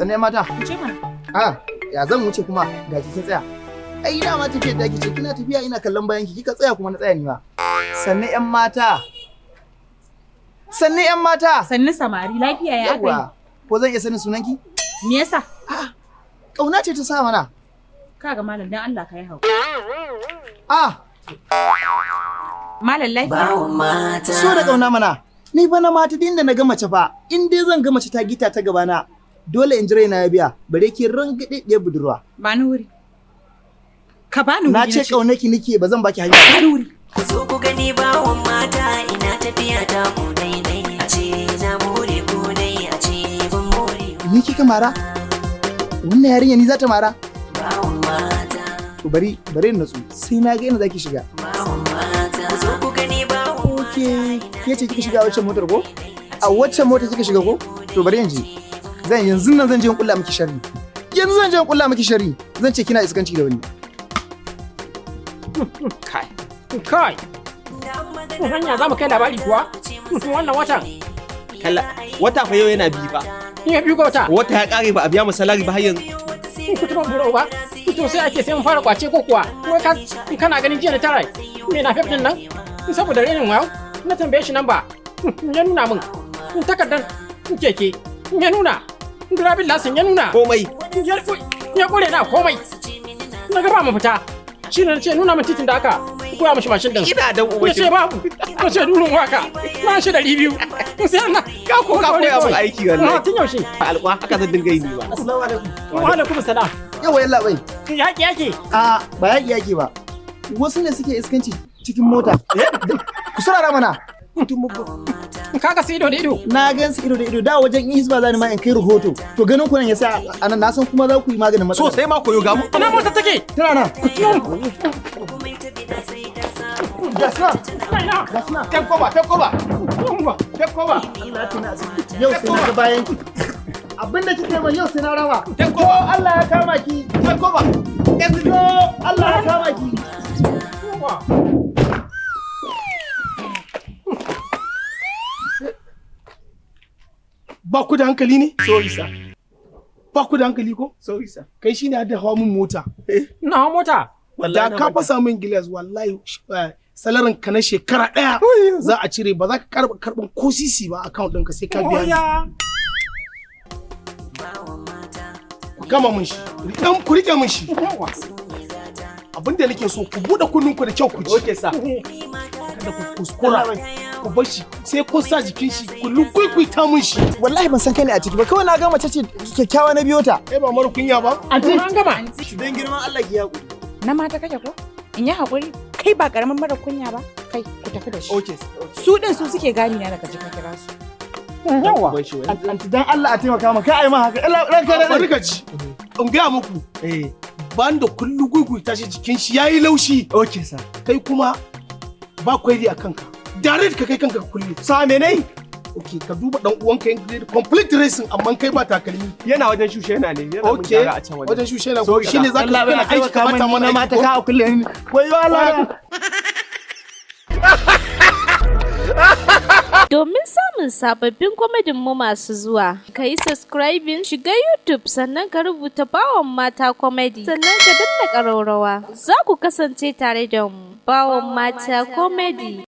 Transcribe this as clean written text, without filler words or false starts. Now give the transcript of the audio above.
Sannan mata. Wuce mana. A ya zan wuce kuma ga kin tsaya. Ai dama tafiyar da ce kina tafiya ina kallon bayan ki, kika tsaya kuma na tsaya ni ma. Sannan yan mata. Sannan yan mata. Sannu samari, lafiya ya aka yi? Yawwa. Ko zan iya sanin sunanki? Me yasa? Kauna ce ta sa mana. Kaga malam, dan Allah ka yi haƙuri. Ah, Malam, lafiya. Bawan mata. So da kauna mana. Ni fa na mata din da na ga mace fa, in dai zan ga mace ta gita ta gabana, dole in ji raina ya biya, bare ki rangade ɗaya budurwa. Ba ni wuri. Ka bani wuri. Na ce kaunaki nake, ba zan baki hanya ba. Ba ni wuri. Ku zo ku gani bawan mata, ina tafiya ta ku daidai a ce na more ku dai a ce ban more. Ni kika mara? Wannan yarinya ni za ta mara? Bawan mata. To bari bari in natsu, sai na ga inda zaki shiga. Bawan mata. Ku zo ku gani bawan Okay, ke ce kika shiga a waccan motar ko? A waccan motar kika shiga ko? To bari in ji. Zan yanzu nan zan je in kulla miki sharri. Yanzu zan je in kulla miki sharri. Zan ce kina iskanci da wani. Kai. Kai. Hanya za mu kai labari kuwa? Wannan watan. Kalla, wata fa yau yana biyu fa. In ya biyu ga wata. Wata ya kare ba a biya mu salary ba har yanzu. Kutuban buro ba. To sai ake sai mun fara kwace ko kuwa? Ko ka kana ganin jiya na tara me na din nan? Saboda renin wayo na tambaye shi namba. Ya nuna min. Takardar keke. Ya nuna. Driving license ya nuna. Komai. Ya kure na komai. Na ga ba mu fita. Shi ne na ce nuna min titin da aka koya mishi mashin din. Ina da uba. Ya ce babu. Na ce durin waka. Na shi 200. Sai na Ka ko ka koya mun aiki wallahi. Tun yaushe. Alƙwa haka zan dinga yi ni ba. Assalamu alaikum. Wa alaikum salam. Yawa yalla bai. Yaki yaki. A ba yaki yaki ba. Wasu ne suke iskanci cikin mota. Ku saurara mana. Kaga su ido da ido. Na gan su ido da ido, da wajen in hisba zani ma in kai rahoto. To ganin ku nan yasa anan na san kuma za ku yi maganin matsalar. So sai ma koyo ga mu. Ina mota take? Tana nan. Ga suna. Ina. Ga suna. Take cover, take cover. Take cover. Allah ya tuna asiri. Yau sai na ga bayan ki. Abinda kike min yau sai na rama. Take Ko cover. Allah ya kama ki. Take cover. Ko Allah ya kama ki. Ba ku da hankali ne? Sorry sir. Ba ku da hankali ko? Sorry sir. Kai shine da hawa mun mota. Ina hawa mota. Da ka fasa min gilas wallahi, salarin ka na shekara ɗaya za a cire, ba za ka karɓa karɓan ko sisi ba account ɗinka sai ka biya ni. Oya. Ku gama mun shi. Riƙe ku riƙe mun shi. Abin da nake so ku buɗe kunninku da kyau ku ji. Okay sir. Kada ku kuskura ku bar shi sai kun sa jikin shi ku lukuikuita mun shi. Wallahi ban san kai ne a ciki ba, kawai na ga mace ce kyakkyawa na biyo ta. Kai ba mara kunya ba? Anti, An gama. dan girman Allah ki haƙuri. Na mata kake ko? In yi haƙuri. Kai ba ƙaramin mara kunya ba. Kai, ku tafi da shi. Okay sir. Su ɗin su suke gani na daga jikin kira su. Yawa. Anti, dan Allah a taimaka min, kai ai ma haka. Allah ranka da Bari ka ji. In gaya muku. Eh. Ban da kun lukuikuita shi jikin shi yayi laushi. Okay sir. Kai kuma ba kwairi a kanka. Direct ka kai kanka ka kulle. Sa me nayi? Ok, ka duba dan uwanka yin complete dressing amma kai ba takalmi. Yana wajen shushe yana ne. Yana mun Okay. gyara a can wajen. Wajen shushe na Sorry, shine zaka Allah bai kana aiki taimaka ka bata min mana na mata aiki ko? ka kulle ni. Wayo Allah. Domin samun sababbin kwamedin mu masu zuwa, ka yi subscribing, shiga YouTube, sannan ka rubuta Bawan Mata Comedy, sannan ka danna ƙaraurawa. Za ku kasance tare da mu, Bawan Mata Comedy.